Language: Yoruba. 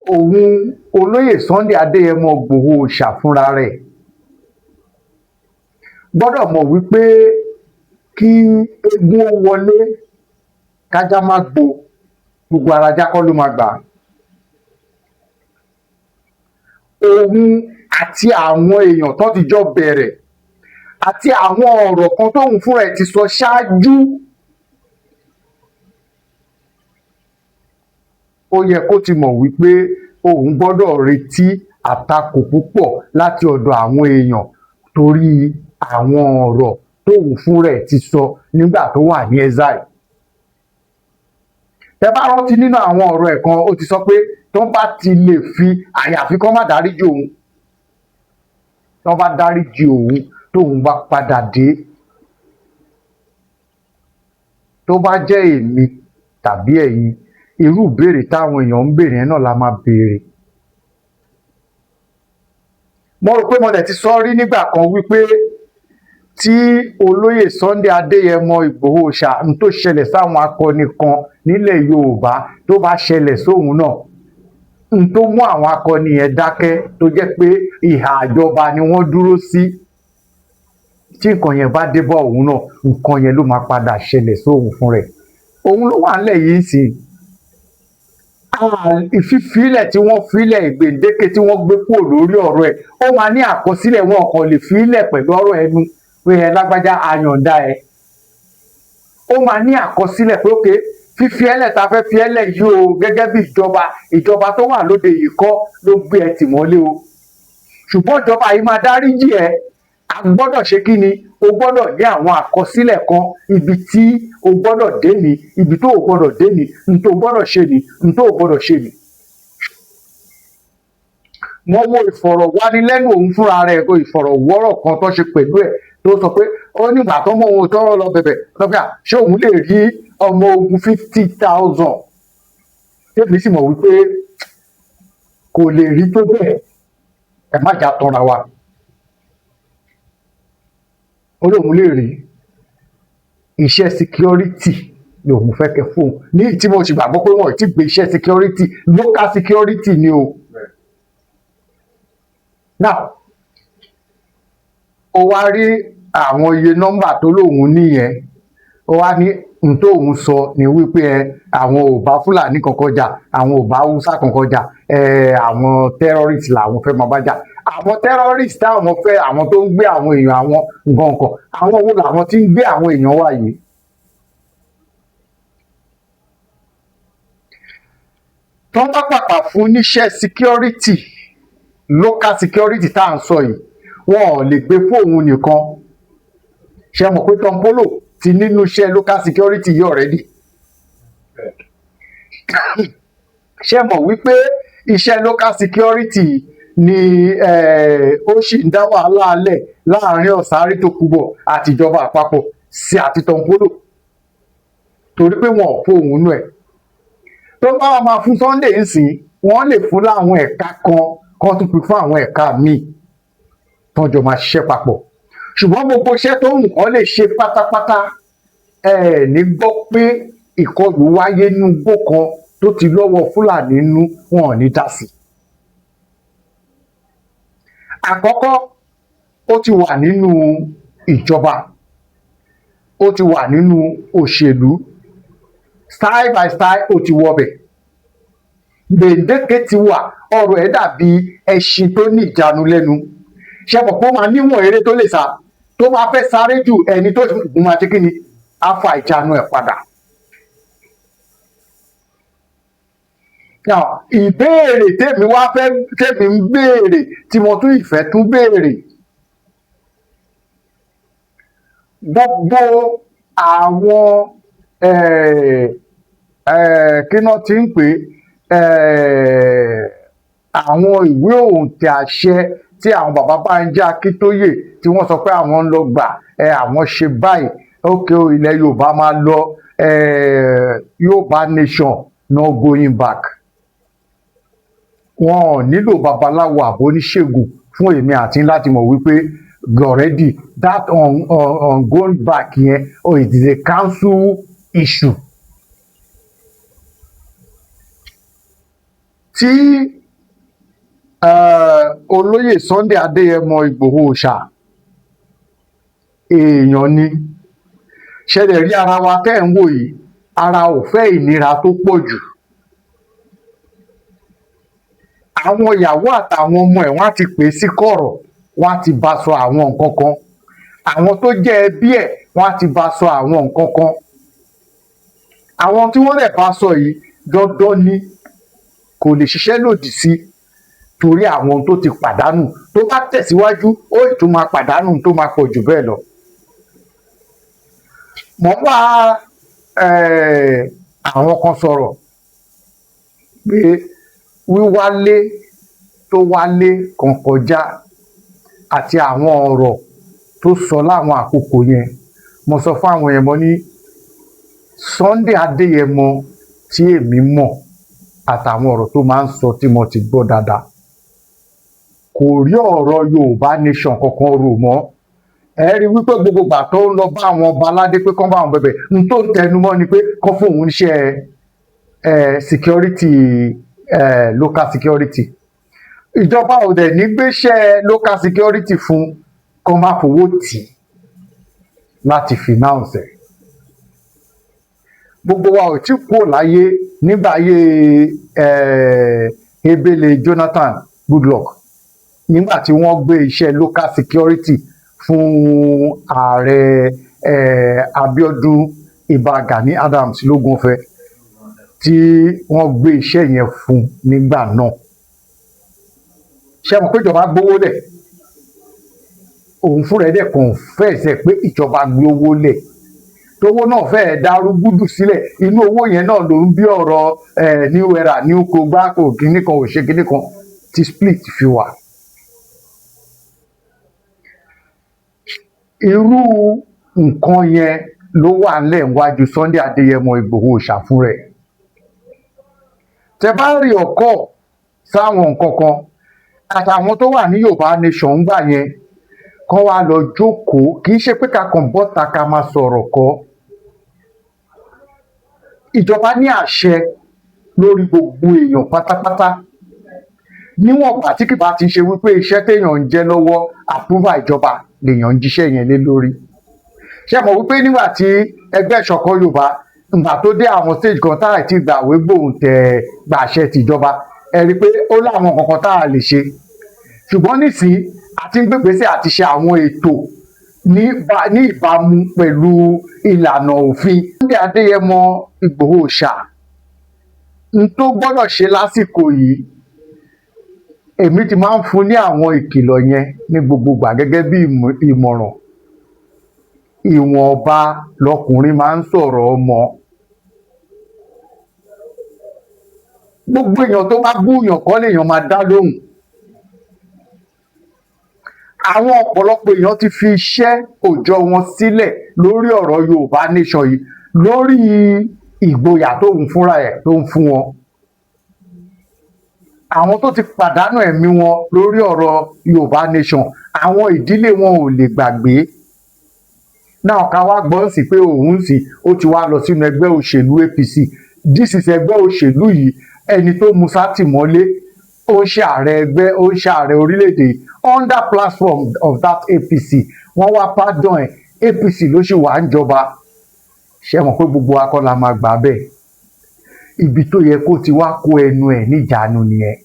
Òun olóyè Sunday Adéyẹmọ Ìgbòho Òòṣà fúnra rẹ̀ gbọ́dọ̀ mọ̀ wípé kí eégún ó wọlé kájá má gbó, gbogbo ara ajá kọ́ ló máa gbà á. Òun àti àwọn èèyàn tó ti jọ bẹ̀rẹ̀ àti àwọn ọ̀rọ̀ kan tóun fúnra ẹ̀ ti sọ ṣáájú, ó yẹ kó ti mọ̀ wípé òun gbọ́dọ̀ retí àtakò púpọ̀ láti ọ̀dọ̀ àwọn èèyàn torí àwọn ọ̀rọ̀ tóun fúnra ẹ̀ ti sọ nígbà tó wà ní exile. Tẹ bá rántí nínú àwọn ọ̀rọ̀ ẹ̀ kan, ó ti sọ pé tó bá ti lè fi àyàfi kó má dáríjì òun, tó bá dáríjì òun tóun bá padà dé, tó bá jẹ́ èmi tàbí ẹ̀yin, irú ìbéèrè táwọn èèyàn ń béèrè yẹn náà la máa béèrè. Mo rò pé mo dẹ̀ ti sọ rí nígbà kan wípé tí olóyè Sunday Adéyẹmọ Ìgbòho Òòṣà, n tó ṣẹlẹ̀ sáwọn akọni kan nílẹ̀ Yorùbá tó bá ṣẹlẹ̀ sóhun náà, n tó mú àwọn akọni yẹn dákẹ́ tó jẹ́ pé ìhà ìjọba ni wọ́n dúró sí, tí nǹkan yẹn bá dé bá òun náà, nǹkan yẹn ló máa padà ṣẹlẹ̀ sóhun fún rẹ̀. Òun ló wà nílẹ̀ yìí sí ìfífilẹ̀ tí wọ́n filẹ̀, gbèǹdéke tí wọ́n gbé kúrò lórí ọ̀rọ̀ ẹ̀, ó máa ní àkọsílẹ̀. Wọn kàn lè filẹ̀ pẹ̀lú ọ̀rọ̀ ẹnu pé ẹ lágbájá ayọ̀ǹda ẹ. Ó máa ní àkọsílẹ̀ pé ókè fífi ẹlẹ̀ tá a fẹ́ fi ẹlẹ̀ yìí o, gẹ́gẹ́ bí ìjọba, ìjọba tó wà lóde yìí kọ́ ló gbé ẹ tì mọ́lé o, ṣùgbọ́n ìjọba yìí máa dáríjì ẹ. A gbọ́dọ̀ ṣe kí ni? O gbọ́dọ̀ ní àwọn àkọsílẹ̀ kan, ibi tí o gbọ́dọ̀ dé ní, ibi tó o gbọ́dọ̀ dé ní, n tó o gbọ́dọ̀ ṣe ní, n tó o gbọ́dọ̀ ṣe ní. Mo wo ìfọ̀rọ̀wánilẹ́nu òun fúnra rẹ̀, ìfọ̀rọ̀wọ́rọ̀ kan tó ṣe pẹ̀lú ẹ̀, tó sọ pé ó nígbà tó mọ ohun tọ́rọ̀ lọ bẹ̀bẹ̀ lọ́gbà, ṣé òun lè rí ọmọ ogun 50,000? Tèmi sì mọ̀ wípé kò lè rí tó bẹ́ẹ̀, ẹ má jà tọ́ra wa. Ó lóun lè rí iṣẹ́ security lòun fẹ́ kẹ́ fóun ní, tí mo sì gbàgbọ́ pé wọ́n ti gbé iṣẹ́ security, local security ni o. Now, ó wá rí àwọn iye nọ́mbà tó lóun níyẹn, ó wá ní n tóun sọ ni wípé ẹ àwọn ò bá Fúlàní kankan jà, àwọn ò bá Haúsá kankan jà, ẹ àwọn terrorist làwọn fẹ́ máa bá jà. Àwọn terrorist táwọn fẹ́, àwọn tó ń gbé àwọn èèyàn, àwọn nǹkan kan, àwọn wo làwọn tí ń gbé àwọn èèyàn wá yìí? Tó bá pàpà fún níṣẹ́ security, local security tá à ń sọ yìí, wọn ò lè gbé fóun nìkan. Ṣe mọ̀ pé Tompolo ti nínú iṣẹ́ local security yìí already? Ṣe mọ̀ wípé iṣẹ́ local security ni ó sì ń dá wàhálà lẹ̀ láàrin Ọ̀sáré Tòkunbọ̀ àti ìjọba àpapọ̀ sí àti Tompolo, torí pé wọn ò fóun nú ẹ̀. Tó bá wà máa fún Sunday nsìn, wọ́n lè fún láwọn ẹ̀ka kan kan tún fi fún àwọn ẹ̀ka míì tán jọ máa ṣiṣẹ́ papọ̀. Ṣùgbọ́n gbogbo iṣẹ́ tó wù kán lè ṣe pátápátá, ẹ ní gbọ́ pé ìkọlù wáyé nínú igbó kan tó ti lọ́wọ́ Fúlàní nínú, wọn ò ní dá sí. Àkọ́kọ́, ó ti wà nínú ìjọba, ó ti wà nínú òṣèlú, style by style ó ti wọbẹ̀, gbèǹdéke ti wà. Ọ̀rọ̀ ẹ̀ dàbí ẹṣin tó ní ìjánu lẹ́nu. Ṣe mọ̀ pé ó máa níwọ̀n eré tó lè sá, tó máa fẹ́ sáré jù, ẹni tó gùn máa ṣe kí ni, á fa ìjánu ẹ̀ padà. Now, ìbéèrè tèmi wá fẹ́, tèmi ń béèrè, tí mo tún ìfẹ́ tún béèrè, gbogbo àwọn kí náà ti ń pè àwọn ìwé òǹtẹ̀ àṣẹ tí àwọn bàbá Bánjí Akíntóyè tí wọ́n sọ pé àwọn ń lọ gbà, àwọn ṣe báyìí, ókè o, ilẹ̀ Yorùbá máa lọ, Yorùbá nation no going back. Wọn ò nílò babaláwo àbóníṣègùn fún èmi àti láti mọ̀ wípé already that on going back yẹn, oh, it is a council issue. Tí olóyè Sunday Adéyẹmọ Ìgbòho Òòṣà, èèyàn ni. Ṣẹlẹ̀ rí ara wa tẹ́ ẹ̀ ń wò yìí, ara ò fẹ́ ìnira tó pọ̀ jù. Àwọn ìyàwó àtàwọn ọmọ ẹ̀, wọ́n á ti pè é sí kọ̀rọ̀, wọ́n á ti bá sọ àwọn nǹkan kan. Àwọn tó jẹ́ ẹbí ẹ̀, wọ́n á ti bá sọ àwọn nǹkan kan. Àwọn tí wọ́n lè bá sọ yìí, dandan ni, kò lè ṣiṣẹ́ lòdì sí, torí àwọn tó ti pàdánù, tó bá tẹ̀síwájú, ó ì tún máa pàdánù tó máa pọ̀ jù bẹ́ẹ̀ lọ. Mo ń bá àwọn kan sọ̀rọ̀ pé wíwálé tó wálé kan kọjá àti àwọn ọ̀rọ̀ tó sọ láwọn àkókò yẹn, mo sọ fún àwọn yẹn, mo ní Sunday Adéyẹmọ tí èmi mọ̀ àtàwọn ọ̀rọ̀ tó máa ń sọ tí mo ti gbọ́ dáadáa, kò rí ọ̀rọ̀ Yorùbá Nation kankan rò mọ́. Ẹ rí wípé gbogbo ìgbà tó ń lọ bá àwọn ọba aládé pé kán bá àwọn bẹ̀bẹ̀, n tó ń tẹnu mọ́ ni pé kán fún òun níṣẹ́ security, local security. Ìjọba ò dẹ̀ ní gbéṣẹ́ local security fún kán má fowó tì í láti finance ẹ̀. Gbogbo wa ò tí kúrò láyé nígbà ayé Ebele Jonathan Goodluck, nígbà tí wọ́n gbé iṣẹ́ local security fún ààrẹ Abiodun Ìbà Gani Adams Lógúnfẹ̀, tí wọ́n gbé iṣẹ́ yẹn fún nígbà náà. Ṣé mọ̀ pé ìjọba gbówó lẹ̀? Òun fúnra ẹ̀ dẹ̀ confess ẹ̀ pé ìjọba gbé owó lẹ̀, tówó náà fẹ́ẹ̀ darúgúdù sílẹ̀. Inú owó yẹn náà ló ń bí ọ̀rọ̀ new era, new kógbá, kò kíní kan, ò ṣe kíní kan, tí split fi wà. Irú nǹkan yẹn ló wà nílẹ̀ níwájú Sunday Adéyẹmọ Ìgbòho Òòṣà fún rẹ̀. Tẹ bá rí ọkọ sáwọn nǹkan kan àtàwọn tó wà ní Yorùbá Nation ń gbà yẹn, kán wá lọ jókòó. Kì í ṣe pé ká kàn bọ́ta ká máa sọ̀rọ̀ kọ́. Ìjọba ní àṣẹ lórí gbogbo èèyàn pátápátá, níwọ̀n ìgbà tí kì bá ti ṣe wípé iṣẹ́ téèyàn ń jẹ́ lọ́wọ́, approval ìjọba lèèyàn ń jíṣẹ́ yẹn lé lórí. Ṣé mọ̀ wípé nígbà tí ẹgbẹ́ Ìṣọ̀kan Yorùbá, ìgbà tó dé àwọn stage kan tá àti gbàwé gbòhùn tẹ̀ gbàṣẹ tìjọba, ẹ rí i pé ó láwọn kankan tá a lè ṣe. Ṣùgbọ́n nísìnyí, àti ń gbégbèsè àti ṣe àwọn ètò ní ìbámu pẹ̀lú ìlànà òfin. Sunday Adéyẹmọ Ìgbòho Òòṣà, n tó gbọ́dọ̀ ṣe lásìkò yìí, èmi ti máa ń fún ní àwọn ìkìlọ̀ yẹn ní gbogbo ìgbà gẹ́gẹ́ bí ìmọ̀ràn. Ìwọ̀nba lọkùnrin máa ń sọ̀rọ̀ ọmọ. Gbogbo èèyàn tó bá búyàn kọ́ lèèyàn máa dá lóhùn. Àwọn ọ̀pọ̀lọpọ̀ èèyàn ti fi iṣẹ́ òòjọ́ wọn sílẹ̀ lórí ọ̀rọ̀ Yorùbá Nation yìí, lórí ìgboyà tóun fúnra ẹ̀ tó ń fún wọn. Àwọn tó ti pàdánù ẹ̀mí wọn lórí ọ̀rọ̀ Yorùbá Nation, àwọn ìdílé wọn ò lè gbàgbé náà. Ká wá gbọ́n sí pé òun sì ó ti wá lọ sínú ẹgbẹ́ òṣèlú APC. This is ẹgbẹ́ òṣèlú yìí, ẹni tó mú sátìmọ́lé, ó ń ṣe ààrẹ ẹgbẹ́, ó ń ṣe ààrẹ orílẹ̀-èdè under platform of that APC. Wọ́n wá pardon ẹ̀, APC ló sì wà ń jọba. Ṣé mọ̀ pé gbogbo akọ́ la máa gbà bẹ́ẹ̀? Ibi tó yẹ kó ti wá kó ẹnu ẹ̀ níjàánu nìyẹn.